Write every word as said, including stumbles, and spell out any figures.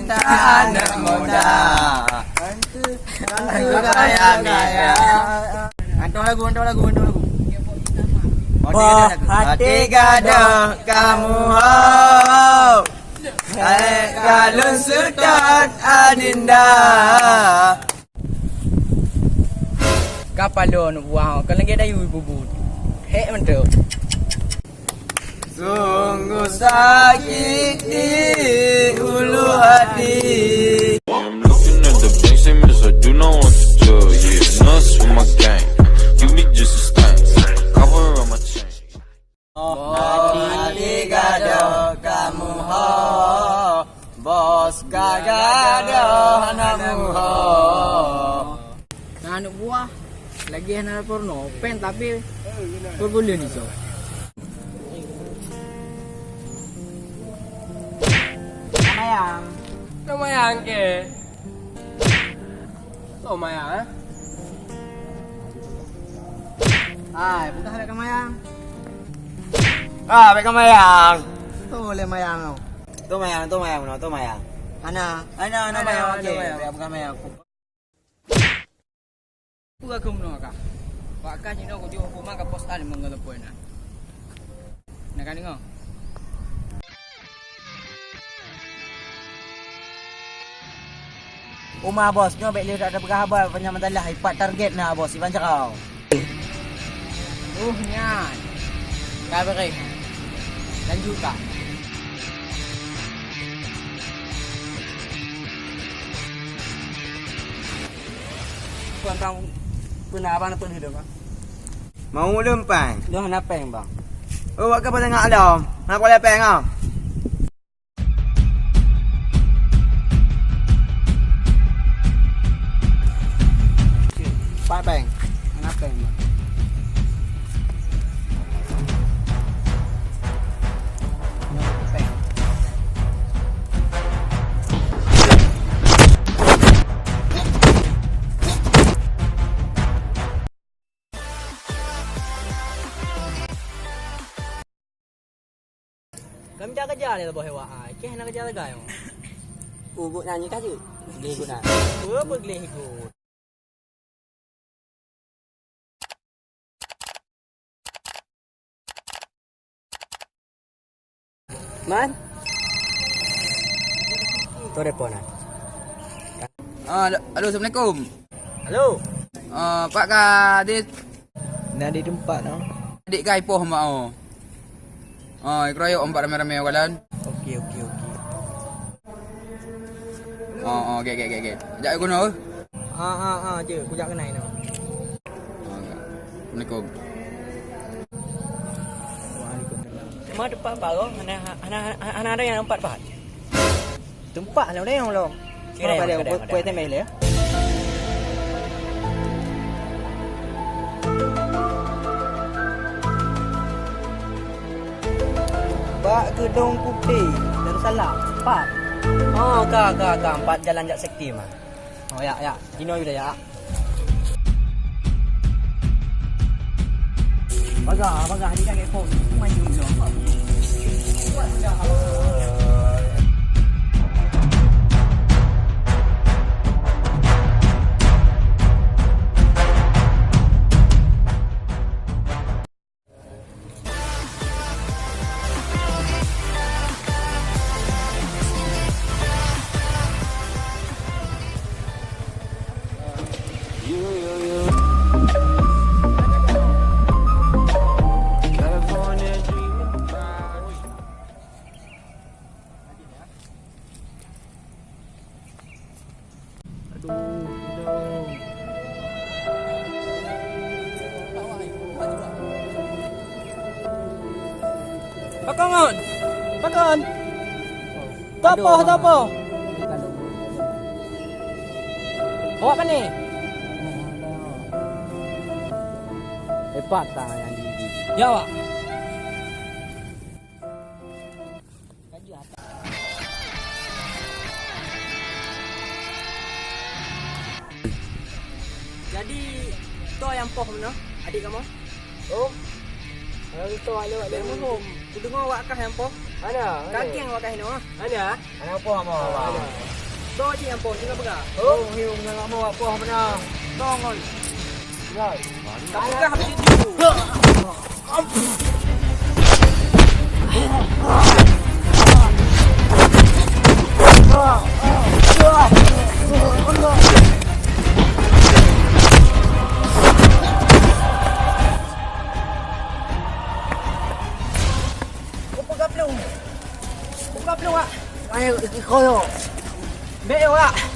Anak muda. Bantu, bantu gaya-gaya. Hantar lagu, hantar lagu, hantar lagu. Boh hati gadoh kamoe ho. Hai kalon seutôt adinda. Ka paloe aneuk buah, ka lagèe dayuh ibu-bu. Hék mantong. Sungguh sakit di ulu hati. I'm looking at the bank statements, I do not want to tell you. Nuts with my gang. Give me just a stain. Cover on my chain. Oh, hati gadoh kamoe ho, bos ka gadoh aneuk muho. Nah, aneuk buah lagi hana porno, pen tapi pergulun iso. Mayang. Lumayan ke? Lumayan, eh? Hai, peugah bèk ka mayang. Ah, bèk ka mayang. Tu lé mayang tu. Tu mayang, tu mayang, tu mayang. Ana. Ana, ana mayang, okey. Bèk peugah mayang. Peue keuh meunoe kah? Bak kah jinoe kujok huköman ka poh siat limong lam telepon na. Na ka deungoe? Uma bos, nyoe bèk lé that tapeugah haba, panyang meudalah ipat target na bos, iban carông. Uh nyan. Ka beureh. Lanjut kah. Tuan bang, peue na abang neupeuet hidup, bang? Mau ulôn péng? Dah na péng, bang. Oh, wak ka pada ngak lom. Hana peureulèe péng, ah. Pat péng? Hana péng, bang. Kami jak keja ni boh hewa ai. Keh nak keja lagi. Ugut nyanyi kah, Cik? Gleh ugut na. Apa, apa gleh ugut? Man? Tu telepon ah. Ah, halo, halo, assalamualaikum. Halo. Ah, Pak Kadis. Na di teumpat, no? Adik kai poh mak oh. Ah, ikeroyok empat ramai-ramai kalan. Okey, okey, okey. Oh, oh, gèt, gèt, gèt, gèt. Jak ke gunong? Ah, ah, ah, je, kujak kenai no. Oh, gèt. Assalamualaikum. Waalaikumsalam. Cuma tempat baru, hana, hana, hana, hana ada yang empat pahat. Teumpat lah, udah yang belum. Kira mana pada kuat, kuat tembak lah ya. Bak Gedong Putih, Darussalam, empat. Oh, ka, ka, ka, empat jalan jak sekte mah. Oh, ya, ya. Jinoe udah ya. Bagah, bagah, dia dah repot. Maju dulu. Kuat dah. Aduh, aduh. Pakon ngon? Pakon? Topoh, topoh. Awak kan ni? Hebat tak yang di. Ya, awak. Jadi, toh nyang poh meunoe, adik kamoe? Oh, nyang toh adik, adik. Almarhum. Kudeungoe awak kah nyang poh? Ada, ada. Ka geng awak kah inoe? Ada. Ada poh sama awak. Ada. Toh cit nyang poh, tinggai peugah. Oh, hiu ngon ngamuk poh beuna. Tong oi. Lai. Tak peugah habis itu. Peugah plueng. Peugah plueng, Wak. Ayo, ikoi yo. Bèk yo, Wak.